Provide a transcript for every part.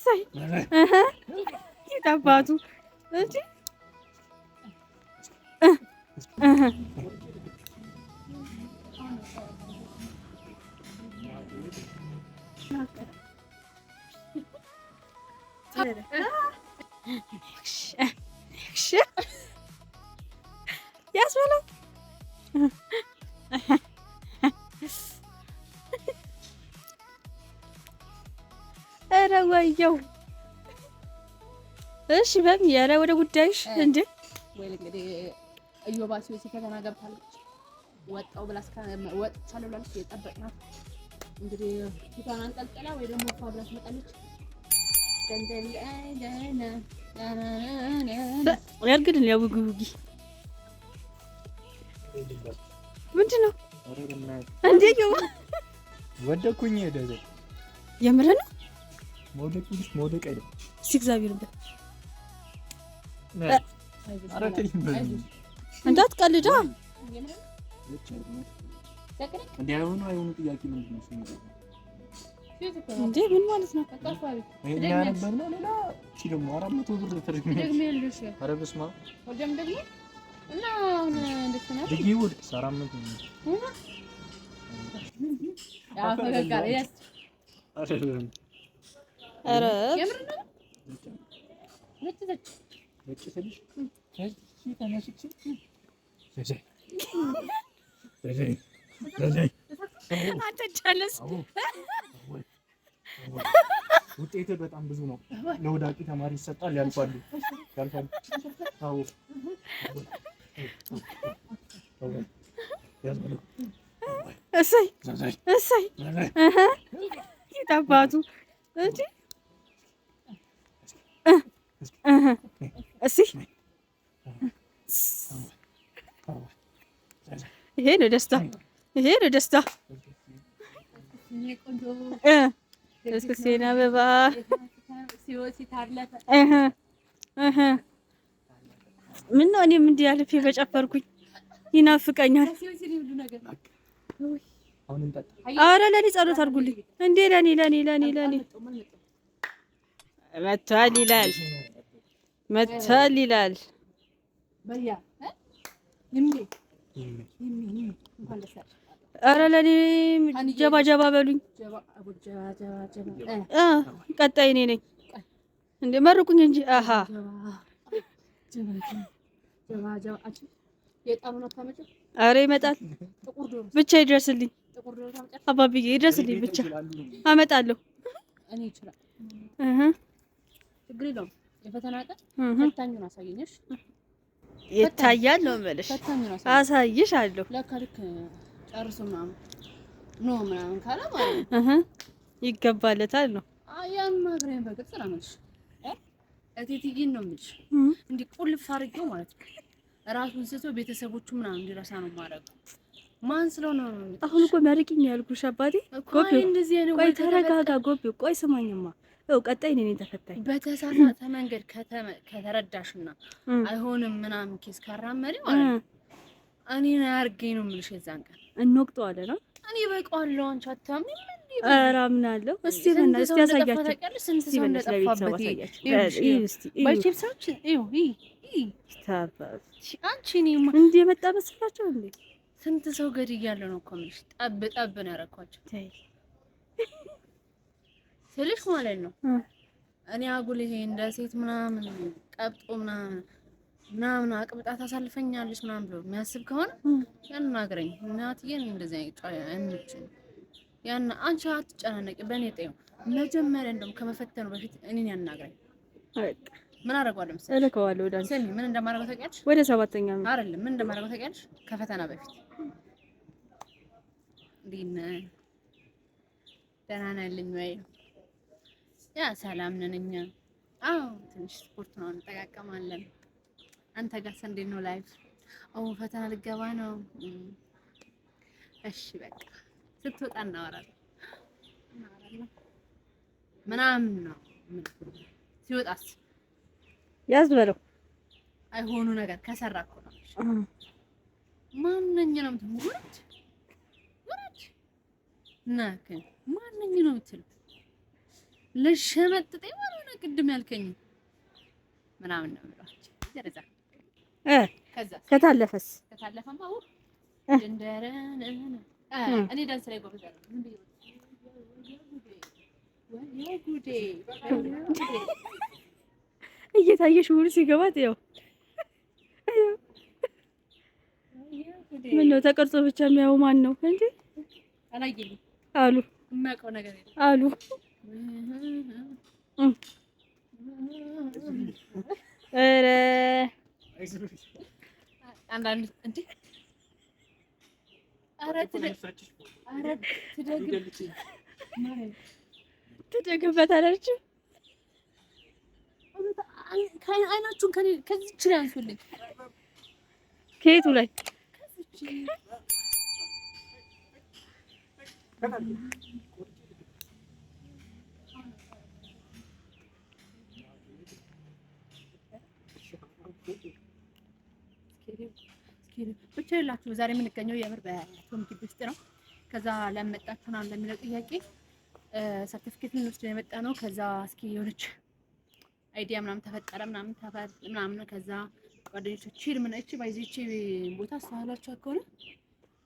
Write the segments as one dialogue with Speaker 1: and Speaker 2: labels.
Speaker 1: እሰይ የታባቱ እንጂ ያስበለው። ኧረ ወየው። እሺ በሚ ኧረ ወደ ጉዳይሽ እንዴ።
Speaker 2: ወይ እንግዲህ እዮባ ሲወሲ ፈተና ገብታለች። ወጣው ብላ ወጥቻለሁ ብላለች። የጠበቅናት እንግዲህ ፊቷን አንጠልጥላ ወይ ደግሞ እሷ ብላ ትመጣለች።
Speaker 1: ያርግልን። ያው ውጊ ውጊ ምንድን ነው እንዴ?
Speaker 3: ወደኩኝ።
Speaker 1: የምር ነው
Speaker 3: መውደቅ መውደቅ አይደለም።
Speaker 1: እስኪ እግዚአብሔር እንዳትቀልዳ። እንዴ ምን ማለት ነው? አንተ ጨለስ
Speaker 3: ውጤት በጣም ብዙ ነው። ለወዳቂ ተማሪ ይሰጣል። ያልፋሉ ያልፋሉ። አዎ
Speaker 1: እሰይ እሰይ የታባቱ እንጂ እስኪ ይሄ ነው ደስታ፣ ይሄ ነው ደስታ። እስክሴን አበባ ምን ነው እኔም እንዲህ አልፌ በጨፈርኩኝ ይናፍቀኛል። አረ ለኔ ጸሎት አድርጉልኝ እንዴ! ለኔ ለኔ ለኔ ለኔ መቷል ይላል መቷል ይላል። አረ ለኔ ጀባ ጀባ በሉኝ። ቀጣይ እኔ ነኝ እንዴ? መርቁኝ እንጂ። አሃ አረ ይመጣል። ብቻ ይድረስልኝ አባብዬ፣ ይድረስልኝ ብቻ አመጣለሁ። ይታያል ነው የምልሽ። አሳይሻለሁ።
Speaker 2: ጨርሶ ምናምን no ምናምን ካለ ማለት ነው
Speaker 1: ይገባለታል ነው
Speaker 2: ያናግረኝ። በግልጽ ነው የምልሽ፣ እቴትዬን ነው የምልሽ። እንዲህ ቁልፍ አድርጌው ማለት ነው ራሱን ስቶ ቤተሰቦቹ ምናምን እንዲረሳ ነው የማደርገው። ማን ስለሆነ ነው
Speaker 1: አሁን እኮ መርቂኝ ያልኩሽ አባቴ። ጎቤ ቆይ ተረጋጋ። ጎቤ ቆይ ስማኝማ፣ ይኸው ቀጣይ እኔ ነኝ ተፈታኝ።
Speaker 2: በተሳሳተ መንገድ ከተረዳሽና አይሆንም ምናምን case ካራመደ ማለት ነው እኔን አያርገኝ ነው የምልሽ። የዛን ቀን
Speaker 1: እንወቅጠዋለን ነው
Speaker 2: እኔ በቀዋለሁ። አንቺ አታምኚም እንዴ?
Speaker 1: ኧረ አምናለሁ። እስቲ በእናትሽ እስቲ አሳያቸው።
Speaker 2: ስንት ሰው እንደጠፋበት አንቺ እኔማ
Speaker 1: እንዲህ የመጣ መሰላቸው እንዴ?
Speaker 2: ስንት ሰው ገድያለሁ ነው እኮ የምልሽ። ጠብ ጠብ ነው ያደረኳቸው ስልሽ ማለት ነው። እኔ አጉል ይሄ እንደ ሴት ምናምን ቀብጦ ምናምን ምናምን አቅብጣ ታሳልፈኛለች ምናምን ብሎ የሚያስብ ከሆነ ያናግረኝ። እናትዬን እንደዚህ አይመችም። ያን አንቺ አትጨናነቂ፣ በእኔ ጠይው። መጀመሪያ እንደውም ከመፈተኑ በፊት እኔን ያናግረኝ። ምን አደርገዋለሁ መሰለሽ?
Speaker 1: እልከዋለሁ ወደ አንቺ።
Speaker 2: ስሚ፣ ምን እንደማደርገው ታውቂያለሽ?
Speaker 1: ወደ ሰባተኛ ነው
Speaker 2: አይደለም? ምን እንደማደርገው ታውቂያለሽ? ከፈተና በፊት እንዴት ነህ? ደህና ነህ ወይ? ያ ሰላም ነን እኛ። አዎ ትንሽ ስፖርት ነው እንጠቃቀማለን። አንተ ጋርስ እንዴት ነው life? ኦ ፈተና ልገባ ነው። እሺ በቃ ስትወጣ እናወራለን ምናምን ነው። ሲወጣስ
Speaker 1: ያዝ በለው
Speaker 2: አይሆኑ ነገር ከሰራ እኮ ነው። ማነኝ ነው የምትለው? ውረድ ውረድ ናክ ማነኝ ነው የምትለው? ልሸመጥጠኝ ማለት ነው። ቅድም ያልከኝ ምናምን ነው የምለው። ደረጃ ከዛ
Speaker 1: ከታለፈስ
Speaker 2: ከታለፈማ እንደረን እኔ ዳንስ ላይ ጎበዝ አይደለሁም።
Speaker 1: እየታየሽ ሁሉ ሲገባት ያው ምን ነው ተቀርጾ ብቻ የሚያው ማን ነው እንዴ? አሉ አሉ ኧረ
Speaker 2: አንዳንድ እንዴ ኧረ
Speaker 1: ትደግበት አላለችም።
Speaker 2: አይናችሁን ከዚች ላይ አንሱልኝ።
Speaker 1: ከየቱ ላይ
Speaker 2: ብቻ የላችሁ። ዛሬ የምንገኘው የምር በቶም ግቢ ውስጥ ነው። ከዛ ለመጣችሁ ምናምን ለሚለው ጥያቄ ሰርቲፊኬት ልንወስድ ነው የመጣ ነው። ከዛ እስኪ የሆነች idea ምናምን ተፈጠረ ምናምን ምናምን ከዛ ጓደኞች ሂድ ምን እቺ ባይዚ እቺ ቦታ አስተዋላችሁ ከሆነ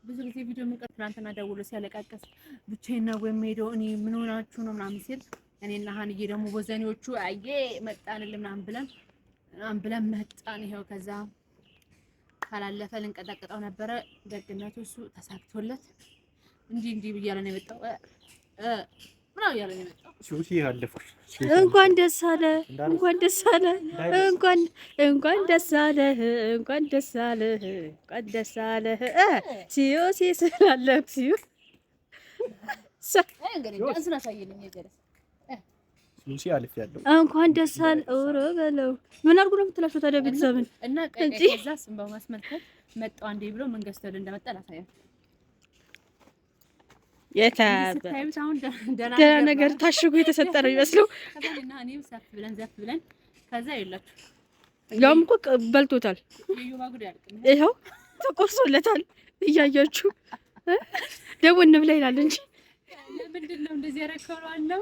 Speaker 2: ብዙ ጊዜ ቪዲዮ የምንቀር ትናንትና ደውሎ ሲያለቃቀስ ብቻዬን ነው የምሄደው እኔ ምን ሆናችሁ ነው ምናምን ሲል እኔና ሀንዬ ደግሞ ወዘኔዎቹ አዬ መጣንል ምናምን ብለን ምናምን ብለን መጣን። ይኸው ከዛ ካላለፈ ልንቀጠቅጠው ነበረ። ደግነቱ እሱ ተሳክቶለት እንዲህ እንዲህ ብያለ ነው የመጣው ምናምን እያለ ነው የመጣው።
Speaker 1: እንኳን ደስ አለ፣ እንኳን ደስ አለ፣ እንኳን እንኳን ደስ አለ፣ እንኳን ደስ አለ፣ እንኳን ደስ አለ። COC ስላለህ ሲዮ እንኳን ደስ አለ። ኧረ በለው ምን አድርጉ ነው የምትላቸው ታዲያ ቤተሰብን?
Speaker 2: እና ከዛ እሱን በማስመልከት መጣው አንዴ ብሎ ምን ገዝቶልን እንደመጣ ላሳያችሁ።
Speaker 1: ደህና ነገር ታሽጎ የተሰጠ ነው የሚመስለው።
Speaker 2: ብለን ዘፍ ብለን ከዛ የላችሁ
Speaker 1: ያውም እኮ በልቶታል። ይኸው ተቆርሶለታል። እያያችሁ ደግሞ እንብላ ይላል እንጂ
Speaker 2: ምንድን ነው እንደዚህ ያደረከው አለው።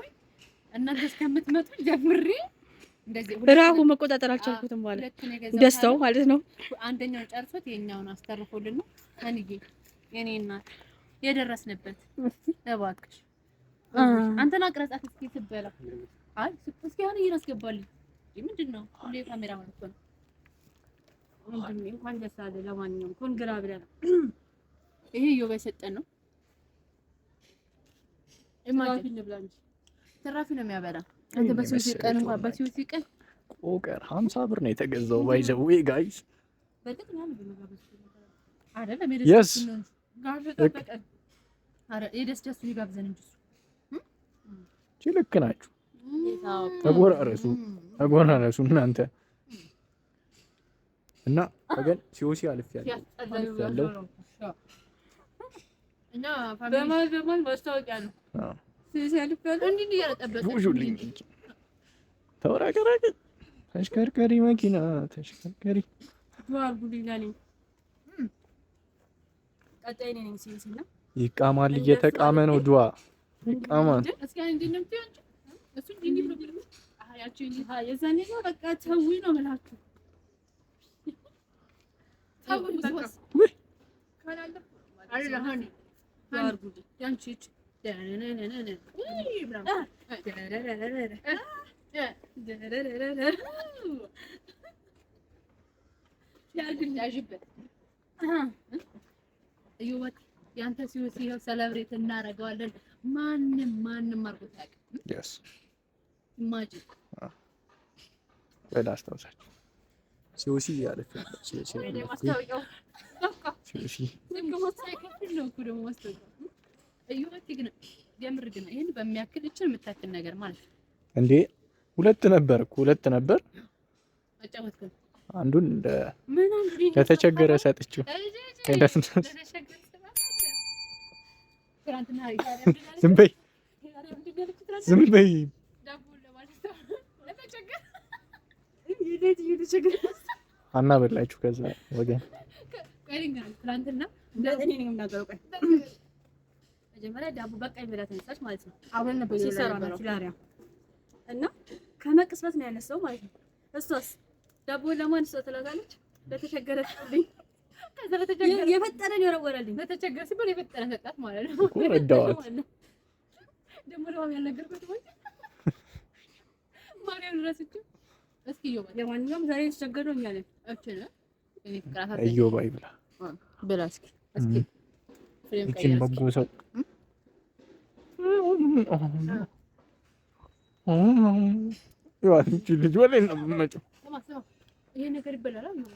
Speaker 2: እናንተ እስከምትመጡ ጀምሬ
Speaker 1: ራሁ መቆጣጠር አልቻልኩትም ማለት ደስታው ማለት ነው።
Speaker 2: አንደኛውን ጨርሶት የኛውን አስተርፎልን ነው አንዬ የኔ እናት የደረስንበት እባክሽ አንተና ቅረጻት እስኪ ትበላ። አይ እስኪ አሁን እያስገባልኝ ምንድን ነው እንዴ? ካሜራ ማለት ነው።
Speaker 1: እንኳን ደስ አለ። ለማንኛውም congra ብለናል።
Speaker 2: ይሄ ዮባ የሰጠን ነው። ትራፊ ነው የሚያበላ። አንተ በ COC ቀን እንኳን በ COC ቀን
Speaker 3: ቆቀር 50 ብር ነው የተገዛው። by the way guys
Speaker 2: አይደለም የደስ ደስ ይጋብዘን እንጂ
Speaker 3: እሱ ልክ ናችሁ። ተጎራረሱ ተጎራረሱ እናንተ እና ወገን COC አልፍ ያለው
Speaker 2: በማል ማስታወቂያ ነው።
Speaker 3: ተወራቀራቅ ተሽከርካሪ መኪና ተሽከርካሪ ይቃማል። እየተቃመ ነው። ድዋ ይቃማል።
Speaker 2: ያንተ COC ይኸው celebrate እናደርገዋለን። ማንም ማንም አድርጎት አያውቅም። imagine
Speaker 3: ወይ ላስታውሳችሁ COC ያለች COC
Speaker 2: ነው እኮ ደግሞ ማስታወቂያው። እዮባቴ ግን የምር ግን ይሄን በሚያክል እችን የምታክል ነገር ማለት ነው
Speaker 3: እንዴ! ሁለት ነበር እኮ ሁለት ነበር። አንዱን ለተቸገረ ሰጥችው። ዝም በይ ዝም በይ። አና በላችሁ ከዛ ወገን
Speaker 1: መጀመሪያ ዳቦ በቃኝ ብላ ተነሳች ማለት ነው።
Speaker 2: አብረን ነበር
Speaker 1: ሲሰራ ነው ኪላሪያ። እና ከመቅጽበት ነው ያነሳው ማለት ነው። እሷስ ዳቦ ለማን እሷ ትላታለች? ለተቸገረ ስጥልኝ።
Speaker 2: ከዛ ለተቸገረ
Speaker 1: የፈጠረን የወረወረልኝ።
Speaker 2: ለተቸገረ ሲባል የፈጠረ ሰጣት ማለት ነው።
Speaker 3: እኮ ረዳዋት።
Speaker 2: ደግሞ ለማም ያልነገርኩት ወይ ማርያም ረስቼው። እስኪ እዮባ
Speaker 1: ለማንኛውም ዛሬ የተቸገረው እኛ ነን።
Speaker 2: እቺ ነው እኔ ፍቅር አሳዘኝ።
Speaker 3: እዮባ ይብላ።
Speaker 2: ብላ እስኪ እስኪ ፍሬም
Speaker 3: ይችን
Speaker 2: ቀይር እስኪ።
Speaker 3: በጎ ሰው ይዋት ይቺ ልጅ ወላሂ ነው የምመጪው።
Speaker 2: ስማ ስማ፣ ይሄ ነገር ይበላል። እዮባ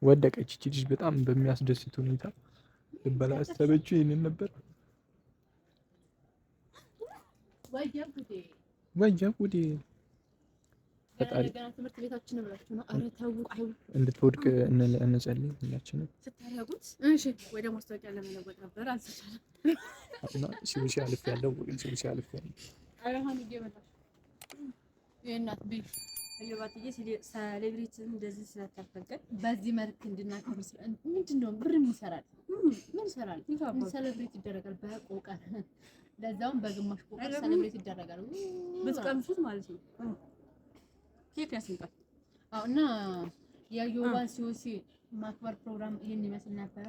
Speaker 3: ወደቀች ይቺ ልጅ በጣም በሚያስደስት ሁኔታ ልበላ ያሰበችው ይሄንን ነበር።
Speaker 2: ወያ ጉዴ!
Speaker 3: ወያ ጉዴ! ፈጣሪ
Speaker 2: ገና ትምህርት ቤታችን ብላችሁ ነው። ኧረ ተው ተው
Speaker 3: እንድትወድቅ እንጸልይ ሁላችንም።
Speaker 1: ስታደርጉት
Speaker 2: እሺ
Speaker 1: ወደ ማስታወቂያ ለመለወጥ ነበር፣ አልተቻለም።
Speaker 3: እና COC አልፍ ያለው COC አልፍ ያለው
Speaker 2: አይሆን እየበላሽ የእናት ብይ።
Speaker 1: እዮባትዬ celebrity እንደዚህ ስላታፈቀን
Speaker 2: በዚህ መልክ እንድናከብር ምንድን ነው ብር ምን ይሰራል? ምን ይሰራል? Celebrate ይደረጋል በቆቀር፣ ለዛውም በግማሽ ቆቀር celebrate ይደረጋል።
Speaker 1: ብትቀምሱት ማለት ነው ኬክ ያስንቃል።
Speaker 2: አዎ። እና የዮባን COC ማክበር ፕሮግራም ይህን ይመስል ነበረ።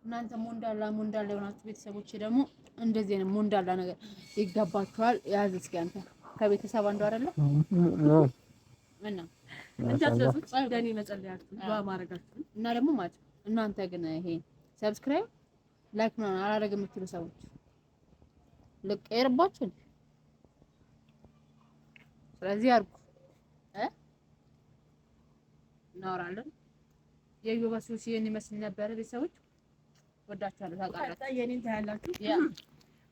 Speaker 2: እናንተ ሞንዳላ ሞንዳላ የሆናችሁ ቤተሰቦች ደግሞ እንደዚህ አይነት ሞንዳላ ነገር ይገባችኋል። ያዝ እስኪ አንተ ከቤተሰብ አንዱ አይደለ እና
Speaker 1: እንዳትረሱት ዳኒ መጸለያችሁ ዱዓ ማድረጋችሁ
Speaker 2: እና ደግሞ ማለት ነው እናንተ ግን ይሄ subscribe like ምናምን አላደርግም የምትሉ ሰዎች ልቀየርባችሁ። ስለዚህ አድርጉ እ እናወራለን። የዮባ COC ይህን ይመስል ነበረ። ቤተሰቦች ወዳችኋለሁ፣ ታውቃላችሁ።
Speaker 1: ቀጣይ የኔን ታያላችሁ።
Speaker 2: ያ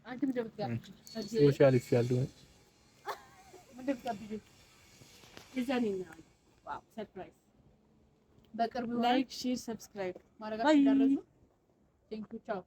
Speaker 2: አንቺም እንደምትጋብዥ
Speaker 3: COC አልፍ ያለው
Speaker 2: እንደምትጋብዥ
Speaker 1: የዛኔ እናያለን። Wow surprise!
Speaker 2: በቅርቡ ይሆናል።
Speaker 1: Like፣ share፣ subscribe
Speaker 2: ማድረጋችሁ እንዳትረሱ። Thank you፣ ቻው።